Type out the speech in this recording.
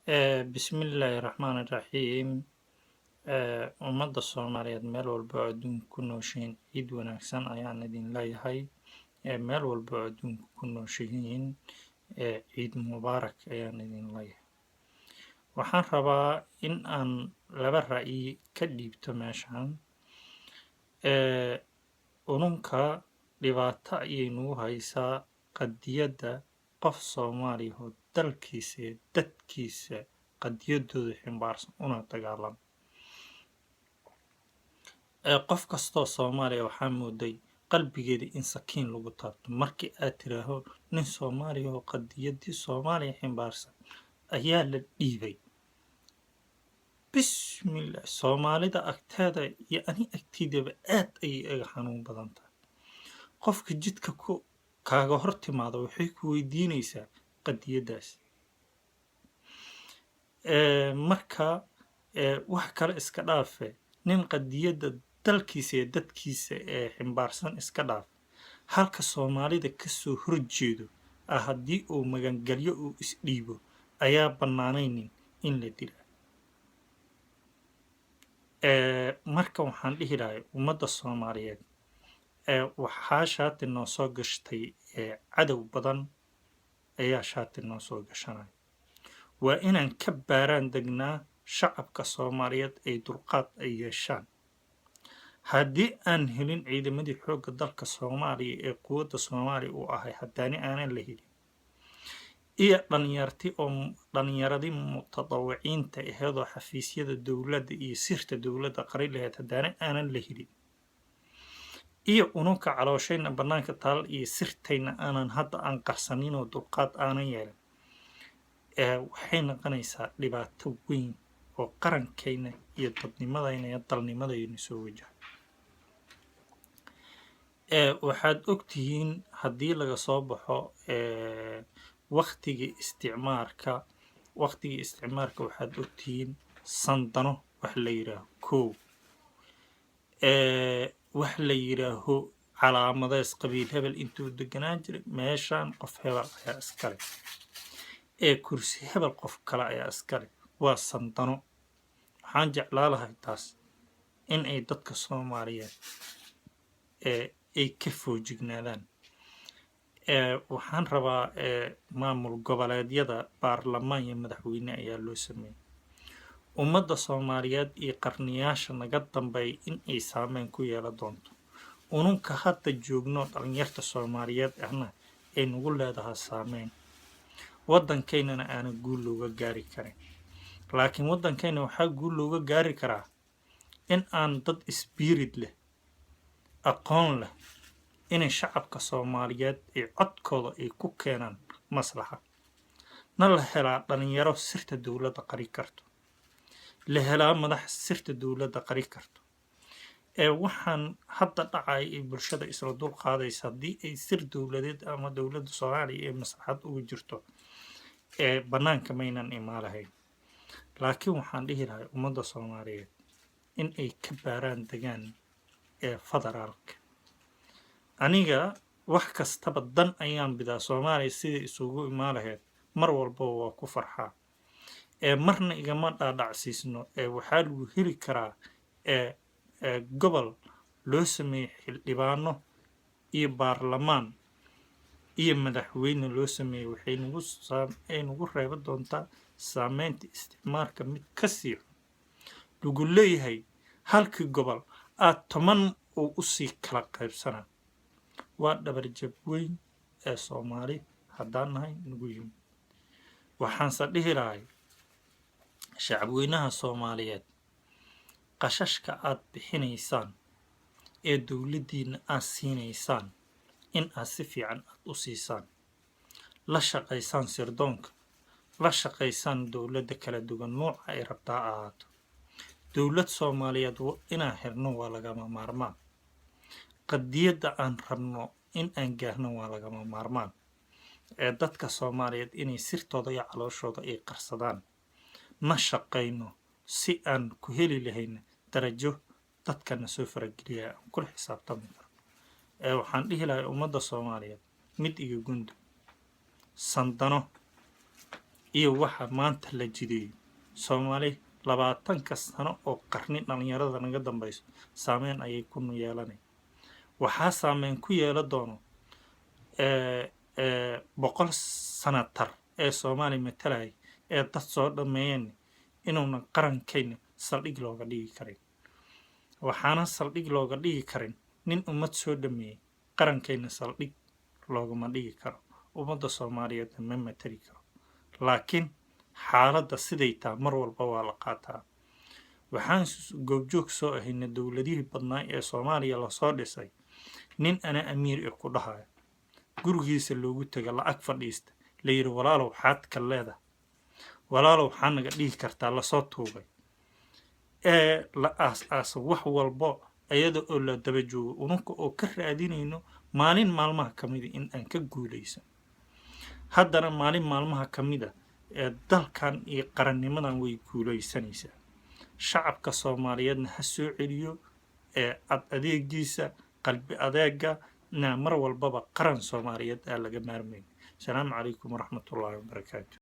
Bismillaahi Raxmaani Raxiim. Ummadda Soomaaliyeed meel walba oo adduunka ku nooshihiin, ciid wanaagsan ayaan idin leeyahay. Meel walba oo adduunka ku nooshihiin, ciid mubaarak ayaan idin leeyahay. Waxaan rabaa in aan laba ra'yi ka dhiibto meeshan. Ununka dhibaato ayay nagu haysaa qadiyadda qof Soomaaliya oo dalkiisa iyo dadkiisa qadiyadooda ximbaarsan una dagaalamo. Qof kastoo Soomaaliya waxaa mooday qalbigeeda in sakiin lagu taabto markii aad tiraaho nin Soomaaliya oo qadiyaddii Soomaaliya ximbaarsan ayaa la dhiibay. Bismillah, Soomaalida agteeda iyo ani agteydaba aad ayay iga xanuun badan tahay. Qofka jidka ku kaaga hor timaada waxay ku weydiinaysaa qadiyaddaas. Marka wax kale iska dhaafe, nin qadiyadda dalkiisa iyo dadkiisa ee ximbaarsan iska dhaaf, halka Soomaalida kasoo horjeedo ah haddii uu magangelyo uu isdhiibo ayaa bannaanaynin in la dila. Marka waxaan dhihi lahay ummadda Soomaaliyeed, waxaa shaati noo soo gashtay cadow badan ayaa shaati noo soo gashanaya. Waa inaan ka baaraan degnaa, shacabka Soomaaliyeed ay dulqaad ay yeeshaan. Haddii aan helin ciidamadii xoogga dalka Soomaaliya ee quwadda Soomaaliya uu ahay, haddaani aanan la helin, iyo dhalinyarti oo dhalinyaradii mutadawiciinta aheedoo xafiisyada dowladda iyo sirta dowladda qari lahayd, haddaani aanan la helin, iyo ununka calooshayna bannaanka taal iyo sirtayna aanan hadda aan qarsanin oo dulqaad aanan yeelin, waxay noqonaysaa dhibaato weyn oo qarankayna iyo dadnimadayna iyo dalnimadayna soo wajaha. Waxaad ogtihiin haddii laga soo baxo waktigii isticmaarka, waktigii isticmaarka waxaad ogtihiin sandano wax la yidhaaho kow, wax la yidhaaho calaamadees, qabiil hebel intuu deganaan jiray meeshaan qof hebel ayaa iskale, ee kursi hebel qof kale ayaa iskale, waa sandano. Waxaan jeclaa lahay taas in ay dadka Soomaaliyeed ay ka foojignaadaan. Waxaan rabaa maamul goboleedyada baarlamaan iyo madaxweyne ayaa loo sameeyey. Ummadda Soomaaliyeed iyo qarniyaasha naga dambeeya in ay saameyn ku yeelan doonto, ununka hadda joogno dhalinyarta Soomaaliyeed ahna ay nagu leedahay saameyn, waddankaynana aanan guul looga gaari karin. Laakiin waddankayna waxaa guul looga gaari karaa in aan dad spirit leh, aqoon leh, inay shacabka Soomaaliyeed ay codkooda ay ku keenaan maslaxa, na la helaa dhalinyaro sirta dowladda qari karto, la helaa madax sirta dowladda qari karto. Ee waxaan hadda dhacay ay bulshada isla dul qaadaysa, haddii ay sir dowladeed ama dowladda Soomaaliya ee maslaxad ugu jirto, ee bannaanka maynan imaa lahayn. Laakiin waxaan dhihi lahay ummadda Soomaaliyeed in ay ka baaraan degaan ee federaalka. Aniga wax kastaba dan ayaan bidaa Soomaaliya sidai isugu imaan lahayd. Mar walbaba waa ku farxaa, ee marna igama dhaadhacsiisno ee waxaa lagu heli karaa ee gobol loo sameeyey xildhibaano iyo baarlamaan iyo madaxweyne loo sameeyey. Waxay nagu ay nagu reeban doontaa saameynta isticmaalka mid ka sii xun lagu leeyahay. Halkii gobol aad 10 uu usii kala qaybsanaa waa dhabarjab weyn ee Soomaali haddaan nahay nagu yimid. Waxaanse dhihi lahay shacabweynaha Soomaaliyeed, qashashka aad bixinaysaan ee dowladdiina aad siinaysaan in aad si fiican aad u siisaan, la shaqaysaan sirdoonka, la shaqaysaan dowladda kala duwan nooca ay rabtaa ahaato. Dowlad Soomaaliyeed inaan helno waa lagama maarmaan. Qadiyadda aan rabno in aan gaarno waa lagama maarmaan. Ee dadka Soomaaliyeed inay sirtooda iyo calooshooda ay qarsadaan, na shaqayno si aan ku heli lahayn darajo dadkana soo farageliya aan kula xisaabtami karno. Ee waxaan dhihi lahay ummadda Soomaaliyeed mid iga gundo sandano. Iyo waxa maanta la jideeyo Soomaali 20-ka sano oo qarni dhalinyarada naga dambayso saameyn ayay ku yeelanay. Waxaa saameyn ku yeelan doono 100 sanatar ee Soomaali matalaya ee dad soo dhameeyeen inuuna qarankayna saldhig looga dhigi karin. Waxaana saldhig looga dhigi karin nin ummad soo dhameeyey, qarankayna saldhig loogama dhigi karo, ummadda Soomaaliyeedna ma matali karo. Laakiin xaaladda siday taa mar walba waa la qaataa. Waxaan goobjoog soo ahayna dowladihii badnaa ee Soomaaliya lasoo dhisay, nin ana amiir e ku dhahayo gurigiisa loogu taga, la-ag fadhiista, la yidhi: "Walaalow, xaad ka leedahay? Walaalow, waxaa naga dhihi kartaa?" Lasoo tuugay ee la aas-aaso wax walbo iyada oo la daba joogo, ununka oo ka raadinayno maalin maalmaha ka mida in aan ka guulaysan. Haddana maalin maalmaha ka mida ee dalkan iyo qarannimadan way guulaysanaysaa. Shacabka Soomaaliyeedna ha soo celiyo ee ad adeegiisa, qalbi adeega na mar walbaba qaran Soomaaliyeed aa laga maarmayn. Asalaamu calaykum waraxmatullaahi wabarakaatu.